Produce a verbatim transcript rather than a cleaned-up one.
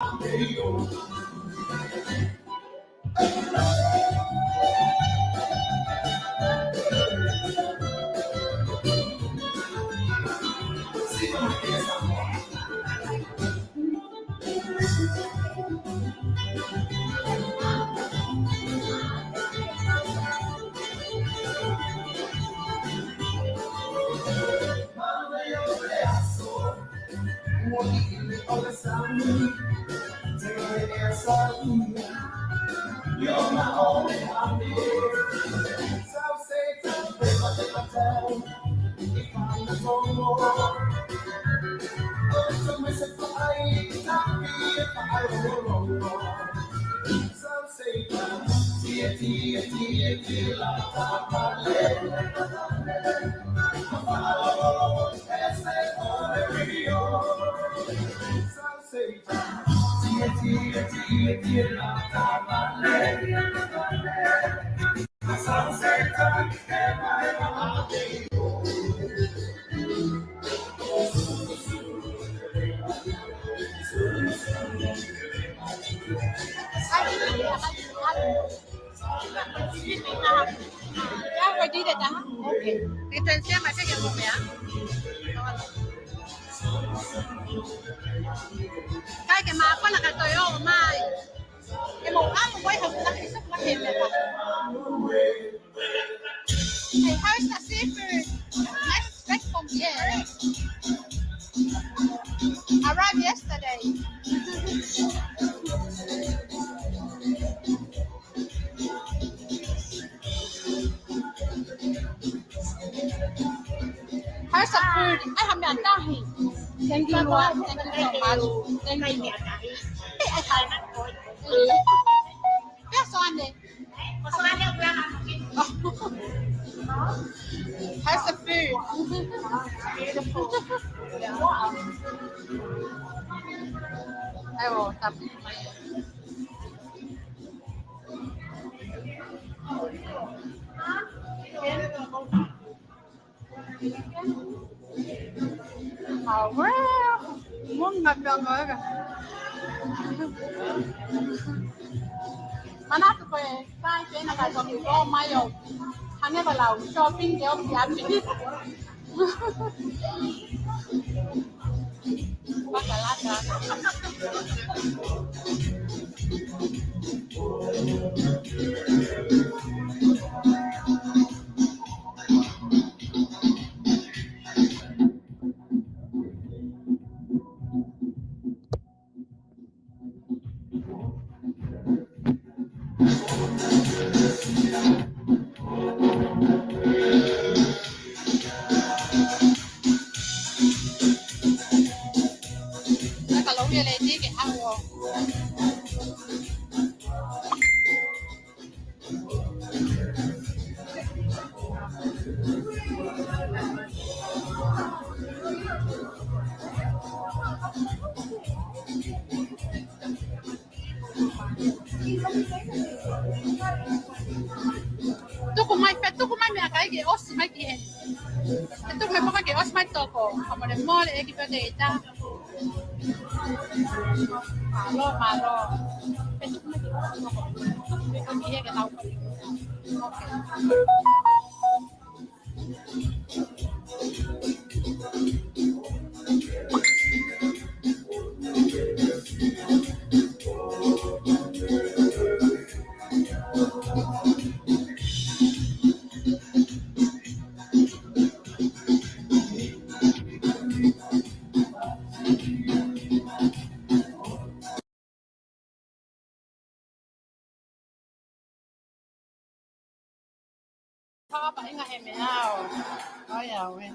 Ya, fue directa, ajá. Ok. Entonces, me hace que no vea. Kai ke mākona ka toe ō mai. Ke mau ʻalu mai hau ka kiso ka he meʻa. Hey, how's the seafood? Nice, fresh from here. Arrived yesterday. How's the food? Ai, ha meʻa tahi. Thank you, Lua. Thank you so much. Thank you. Hey, ai, ha. Thank you. Yes, on it. How's the food? Beautiful. Ai, ʻo, tapi. Aue, munga pea ko eka. Manatu ko e, kai ke na ka toki ō mai ʻo hangē ko e lau shopping ke ʻomi ʻapi. Tuku mai, pea tuku mai meʻakai ke ʻosi mai ki heni. Pea tuku mai pē ke ʻosi mai toko. Ka mole mole e ki pea te ita. Mālō, mālō. Pea tuku mai ke ʻosi mai toko. Pea ki he ke tau pali. Okay. Papa, inga he meʻa ʻo. Ai, au, e.